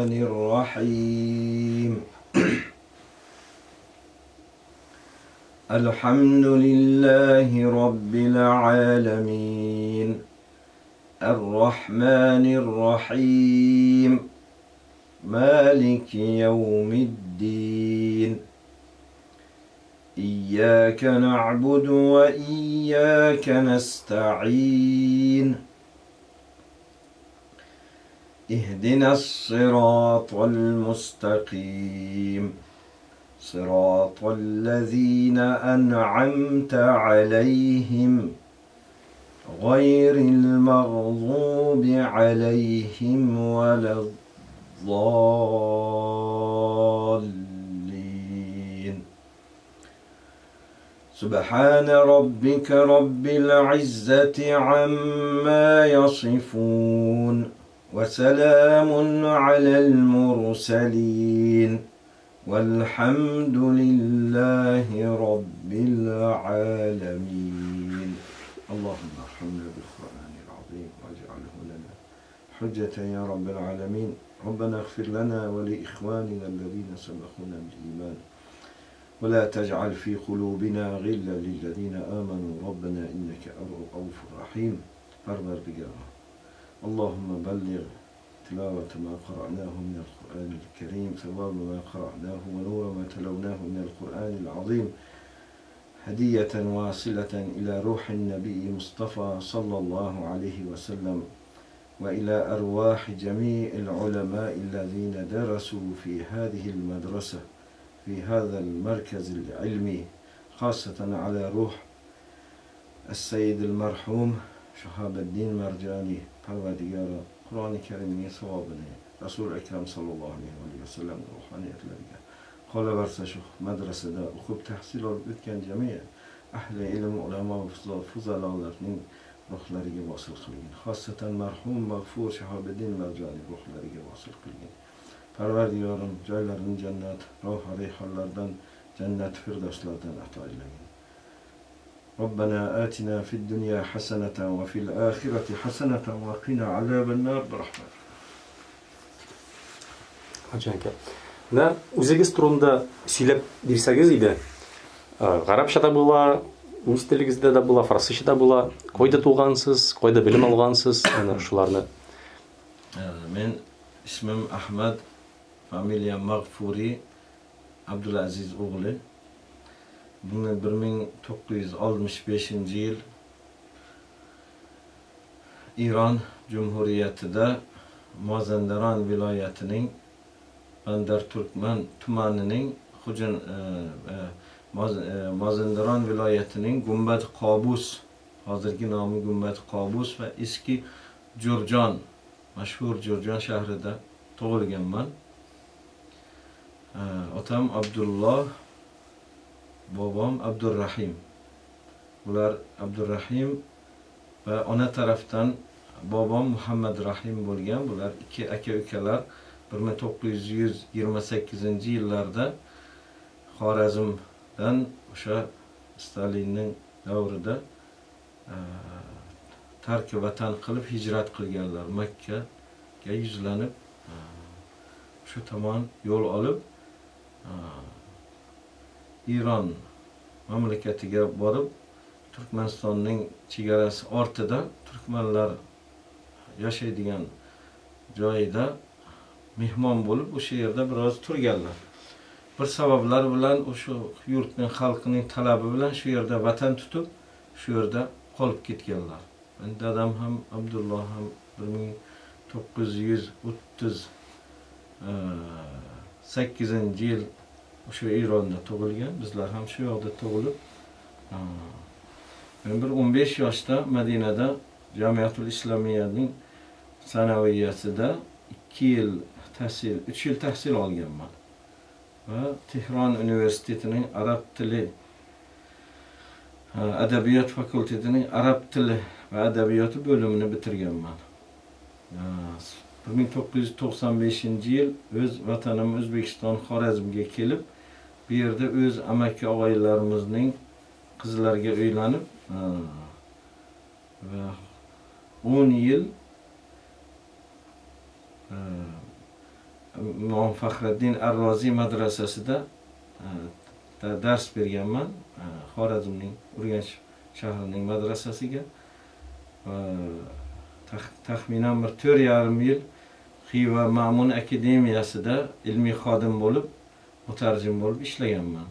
الرحمن الرحيم. الحمد لله رب العالمين الرحمن الرحيم مالك يوم الدين إياك نعبد وإياك نستعين اهدنا الصراط المستقيم صراط الذين أنعمت عليهم غير المغضوب عليهم ولا الضالين. سبحان ربك رب العزة عما يصفون وسلام على المرسلين والحمد لله رب العالمين. اللهم ارحمنا بالقرآن العظيم واجعله لنا حجة يا رب العالمين. ربنا اغفر لنا ولإخواننا الذين سبقونا بالإيمان ولا تجعل في قلوبنا غلا للذين آمنوا ربنا إنك رؤوف رحيم. پروردگارا اللهم بلغ تلاوة ما قرأناه من القرآن الكريم ثواب ما قرأناه ونور ما تلوناه من القرآن العظيم هدية واصلة إلى روح النبي مصطفى صلى الله عليه وسلم وإلى أرواح جميع العلماء الذين درسوا في هذه المدرسة في هذا المركز العلمي، خاصة على روح السيد المرحوم شهاب الدين مرجاني. Parvardigora Qur'oni Karimning savobini Rasul Akram sallallohu alayhi va sallam ruhoniyatlariga, qolaversa shu madrasada o'qib tahsil olib o'tgan jami' ahli ilm, ulamo va fuzalolarning ruhlariga vosil qilgin. Xosatan marhum mag'fur Shahobiddin Marjoniy ruhlariga vosil qilgin. Parvardigorim joylarini jannat, ruh rayhonlardan, jannat firdavslardan ato aylagin. ربنا آتنا في الدنيا حسنة وفي الآخرة حسنة وقنا عذاب النار برحمتك. Hoji aka, менә үзегез турында сөйләп бирсәгез иде. Гарәпчә дә була, үз телегездә дә була, фарсыча да була. Кайда тугансыз, кайда белем алгансыз, әнә шуларны. Мен ismim Ahmad, familiyam Mag'furiy, Abdulaziz o'g'li. Buni 1965-yil Eron Cumhuriyetida Mazandaran viloyatining Bandar Turkman tumanining Xujun Mazandaran viloyatining Gumbad Qobus, hozirgi nomi Gumbad Qobus va eski Jurjon, mashhur Jurjon shahrida tug'ilganman. Otam Abdulloh, bobom Abdurrahim. Ular Abdurrahim va ona tarafdan bobom Muhammad Rahim bo'lgan. Bular ikki aka-ukalar 1928-yillarda Xorazmdan o'sha Stalinning davrida tarki vatan qilib hijrat qilganlar. Makkaga yuzlanib shu tomon yo'l olib Eron mamlakatiga borib, Turkmanistonning chegarasi ortida turkmanlar yashaydigan joyida mehmon bo'lib, o'sha yerda biroz turganlar. Bir sabablar bilan o'sha yurtning xalqining talabi bilan shu yerda vatan tutib, shu yerda qolib ketganlar. Men dadam ham Abdulloh ham 1938-yil o'sha Eronda tug'ilgan. Bizlar ham shu yoqda tug'ilib, men bir 15 yoshda Madinada Jamiatul Islamiyaning sanaviyasida 2 yil tahsil, 3 yil tahsil olganman. Va Tehron universitetining arab tili adabiyot fakultetining arab tili va adabiyoti bo'limini bitirganman. 1995-yil o'z vatanim O'zbekiston Xorazmga kelib, bu yerda o'z amaki og'aylarimizning qizlariga uylanib va 10 yil Imom Faxriddin Ar-Roziy madrasasida dars berganman. Xorazmning Urganch shahrining madrasasiga. Taxminan bir 4,5 yil Xiva Ma'mun akademiyasida ilmiy xodim bo'lib, mutarjim bo'lib ishlaganman.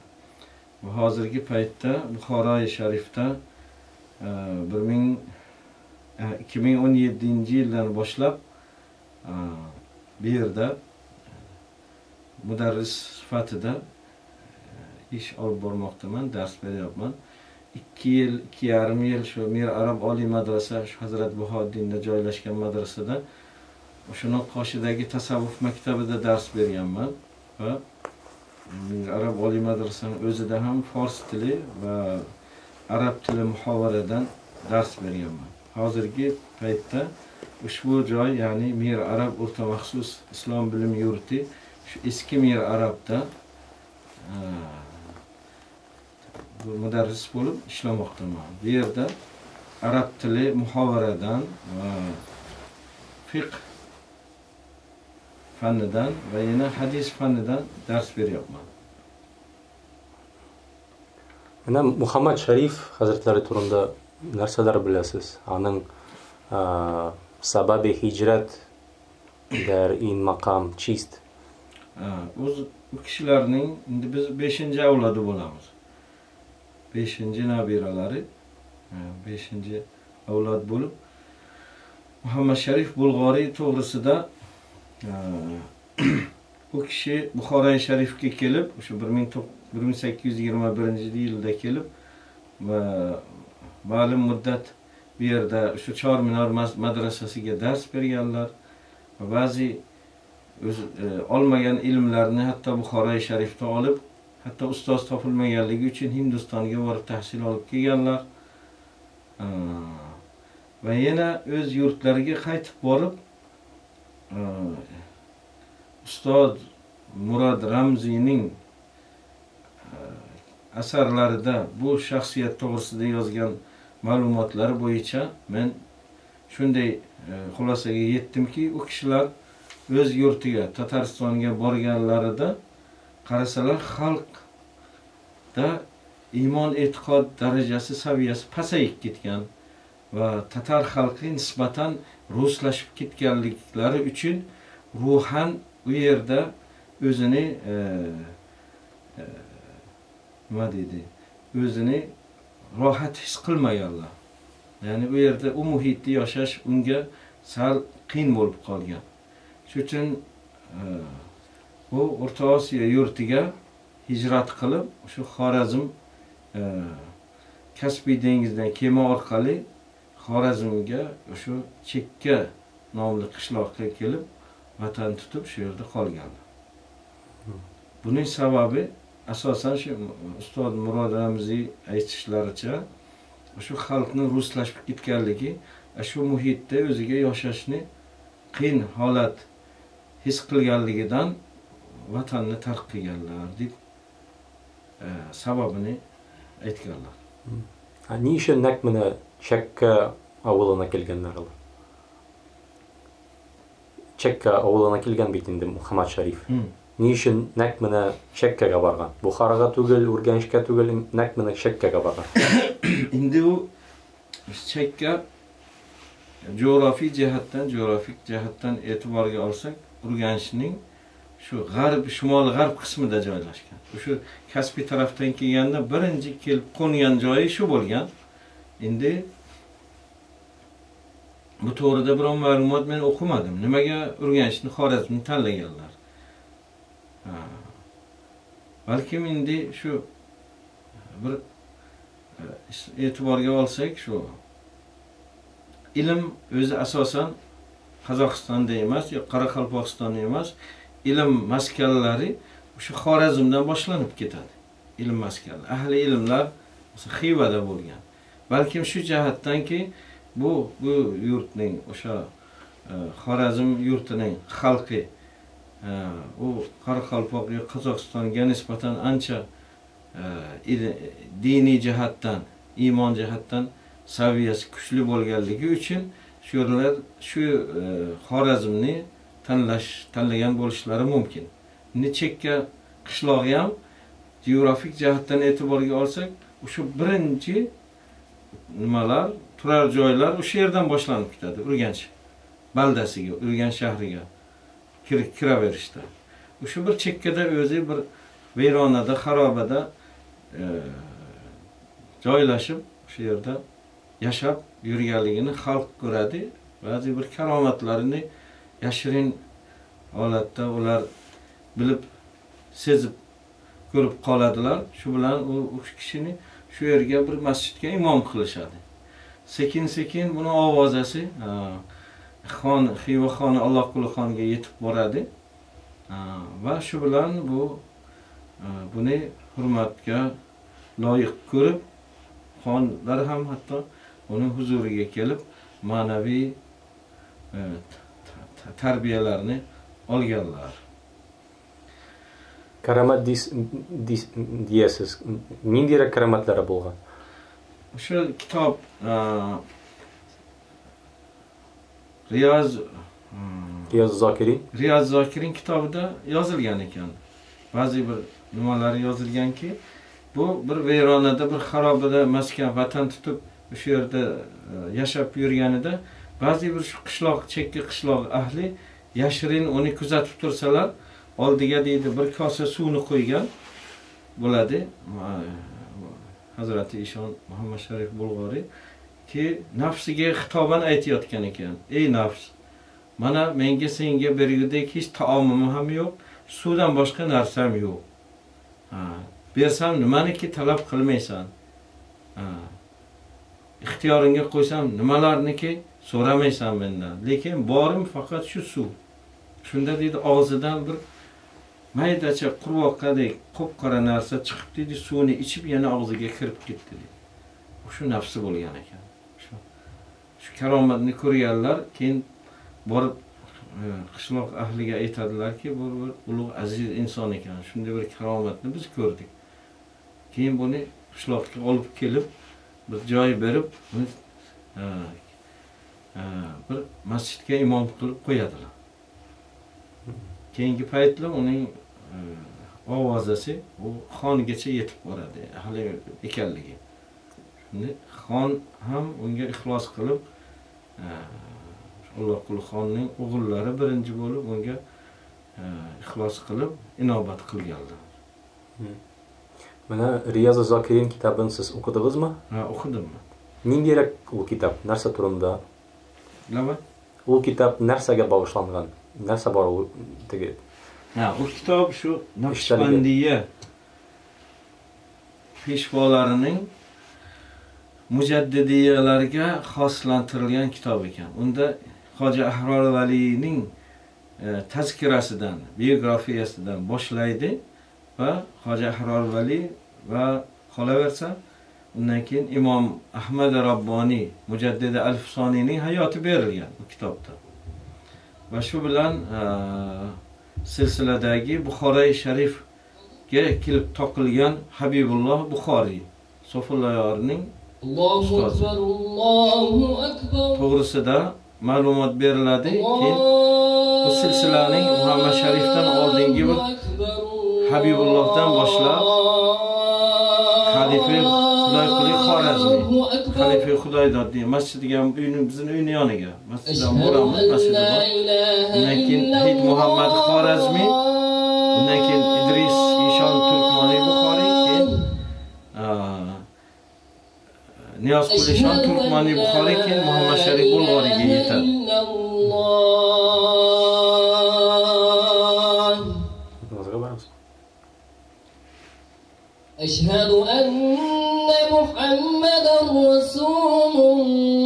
Va hozirgi paytda Buxoroi sharifda 2017-yildan boshlab bu yerda mudarris sifatida ish olib bormoqdaman, dars beryapman. 2 yil, 2,5 yil shu Mir Arab Oliy madrasa, shu Hazrat Bahoddinda joylashgan madrasada, o'shani qoshidagi tasavvuf maktabida dars berganman va Mir Arab Oliy madrasaning o'zida ham fors tili va arab tili muhovaradan dars berganman. Hozirgi paytda ushbu joy, ya'ni Mir Arab o'rta maxsus islom bilim yurti, shu eski Mir Arabda mudarris bo'lib ishlamoqdaman. Bu yerda arab tili muhovaradan va fiqh fannidan va yana hadis fannidan dars beryapman. Mana Muhammad Sharif hazratlari турында нәрсәләр беләсез? Аның сабаби hijrat dar in maqam chist. O'z u kishilarning endi biz 5-avlodi bo'lamiz. 5-nabiralari, 5-avlod bo'lib Muhammad Sharif Bulg'oriy to'g'risida u kishi Buxoroi sharifga kelib, o'sha 1821-yilda kelib va ma'lum muddat bu yerda o'sha Chor Minor madrasasiga dars berganlar va ba'zi o'z olmagan ilmlarni hatto Buxoroi sharifda olib, hatto ustoz topilmaganligi uchun Hindistonga borib tahsil olib kelganlar va yana o'z yurtlariga qaytib borib ustoz Murod Ramziyning asarlarida bu shaxsiyat to'g'risida yozgan ma'lumotlari bo'yicha men shunday xulosaga yetdimki, u kishilar o'z yurtiga, Tataristonga borganlarida qarasalar xalqda iymon e'tiqod darajasi, saviyasi pasayib ketgan va tatar xalqi nisbatan ruslashib ketganliklari uchun ruhan u yerda o'zini nima deydi, o'zini rohat his qilmaganlar. Ya'ni u yerda u muhitda yashash unga sal qiyin bo'lib qolgan. Shuning uchun u O'rta Osiyo yurtiga hijrat qilib, shu Xorazm Kaspiy dengizidan kema orqali Xorazmga, o'sha Chekka nomli qishloqqa kelib vatan tutib shu yerda qolganlar. Buning sababi asosan shu ustoz Murod Ramziy aytishlaricha shu xalqning ruslashib ketganligi, shu muhitda o'ziga yashashni qiyin holat his qilganligidan vatanni tark qilganlar deb sababini aytganlar. Ни өчен нәкъ менә Чәккә авылына килгәннәр алар? Чәккә авылына килгән бит инде Мухаммад Шариф. Ни өчен нәкъ менә Чәккәгә барган? Бухарага түгел, Үргәнечкә түгел, нәкъ менә Чәккәгә барган. Инде у Чәккә coğrafi jihatdan, coğrafik jihatdan e'tiborga olsak, Urganchning shu g'arb, shimol g'arb qismida joylashgan. O'sha Kaspiy tarafdan kelganda birinchi kelib qo'ngan joyi shu bo'lgan. Endi bu to'g'rida biron ma'lumot men o'qimadim. Nimaga Urganchni, Xorazmni tanlaganlar? Balkim endi shu bir e'tiborga olsak, shu ilm o'zi asosan Qozog'istonda emas, yo Qoraqalpog'istonda emas, ilm maskanlari o'sha Xorazmdan boshlanib ketadi. Ilm maskanlari, ahli ilmlar Xivada bo'lgan. Balkim shu jihatdanki bu yurtning, o'sha Xorazm yurtining xalqi u Qoraqalpoq yo Qozog'istonga nisbatan ancha diniy jihatdan, iymon jihatdan saviyasi kuchli bo'lganligi uchun shu yerlar, shu Xorazmni tanlagan bo'lishlari mumkin. Endi chekka qishlog'i ham geografik jihatdan e'tiborga olsak, o'sha birinchi nimalar, turar joylar o'sha yerdan boshlanib ketadi, Urganch baldasiga, Urganch shahriga kiraverishda. O'sha bir chekkada o'zi bir vayronada, xarobada joylashib, o'sha yerda yashab yurganligini xalq ko'radi. Ba'zi bir karomatlarini yashirin holatda ular bilib, sezib, ko'rib qoladilar. Shu bilan u kishini shu yerga bir masjidga imom qilishadi. Sekin-sekin buni ovozasi xon, Xiva xoni Allohquli xonga yetib boradi. Va shu bilan bu buni hurmatga loyiq ko'rib, xonlar ham hatto uning huzuriga kelib ma'naviy tarbiyalarni olganlar. Karomat deyasiz. Nindayroq karomatlari bo'lgan? O'sha kitob Riyoz Zokirin. Riyoz Zokirin kitobida yozilgan ekan. Ba'zi bir nimalari yozilganki, bu bir vayronada, bir xarobada maskan vatan tutib o'sha yerda yashab yurganida ba'zi bir shu qishloq, chekka qishloq ahli yashirin uni kuzatib tursalar, oldiga deydi bir kosa suvni qo'ygan bo'ladi. Hazrati Eshon Muhammad Sharif Bulg'oriy ki nafsiga xitoban aytayotgan ekan. Ey nafs, mana menga senga bergudek hech taomim ham yo'q, suvdan boshqa narsam yo'q. Bersam nimaniki talab qilmaysan. Ixtiyoringga qo'ysam nimalarniki so'ramaysan mendan. Lekin borim faqat shu suv. Shunda deydi og'zidan bir maydacha qurvoqadek qop-qora narsa chiqib deydi, suvni ichib yana og'ziga kirib ketdi deydi. Shu nafsi bo'lgan ekan. Shu karomatni ko'rganlar keyin borib qishloq ahliga aytadilarki, bu bir ulug' aziz inson ekan. Shunday bir karomatni biz ko'rdik. Keyin buni qishloqqa olib kelib, bir joy berib, buni bir masjidga imom qilib qo'yadilar. Keyingi paytlar uning ovozasi u xongacha yetib boradi, ahli ekanligi. Shunda xon ham unga ixlos qilib, Allohquli xonning o'g'illari birinchi bo'lib unga ixlos qilib inobat qilganlar. Mana Riyoz Zokirin kitobini siz o'qidingizmi? Ha, o'qidim. Nindayroq u kitob, narsa turida? Nima? U kitob narsaga bag'ishlangan. Narsa bor u tagi. Ha, u kitob shu Naqshbandiya peshvolarining mujaddidiyalarga xoslantirilgan kitob ekan. Unda Hoji Ahror Valiyning tazkirasidan, biografiyasidan boshlaydi va Hoji Ahror Vali va qolaversa, undan keyin Imom Ahmad Robboniy, Mujaddidi Alf-Soniyning hayoti berilgan bu kitobda. Va shu bilan silsiladagi Buxoroy Sharifga kelib toqilgan Habibulloh Buxoriy, Sofullayorning ustozi to'g'risida ma'lumot beriladi. Keyin bu silsilaning Muhammad Sharifdan oldingi bir Habibullohdan boshlab Xalifa Xudoyquli Xorazmiy, Xalifa Xudoydoddiy masjidiga ham uyning, bizning uyning yoniga masjiddan boramiz, masjidi bor. Undan keyin Hid Muhammad Xorazmiy, undan keyin Idris Eshon Turkmoniy Buxoriy, keyin Niyozqul Eshon Turkmoniy Buxoriy, keyin Muhammad Sharif Bulg'oriyga yetadi. أشهد أن محمدا رسول الله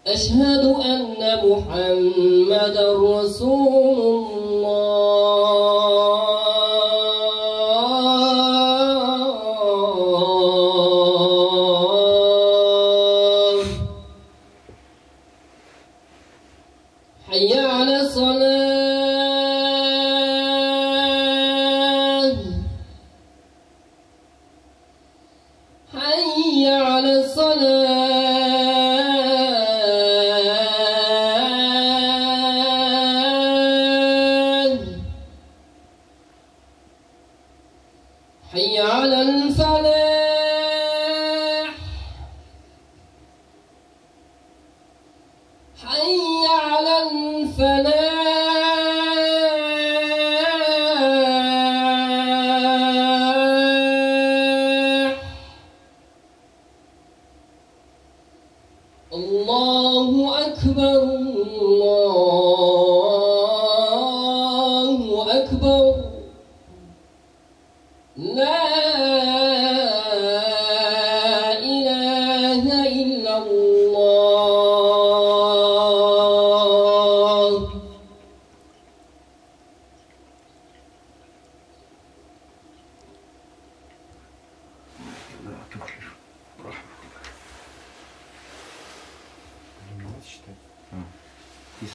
أشهد أن محمدا رسول الله حي على الصلاة حي الفلاح. الله أكبر الله أكبر لا إله إلا الله. لا تخلف رحمة الله. Читать.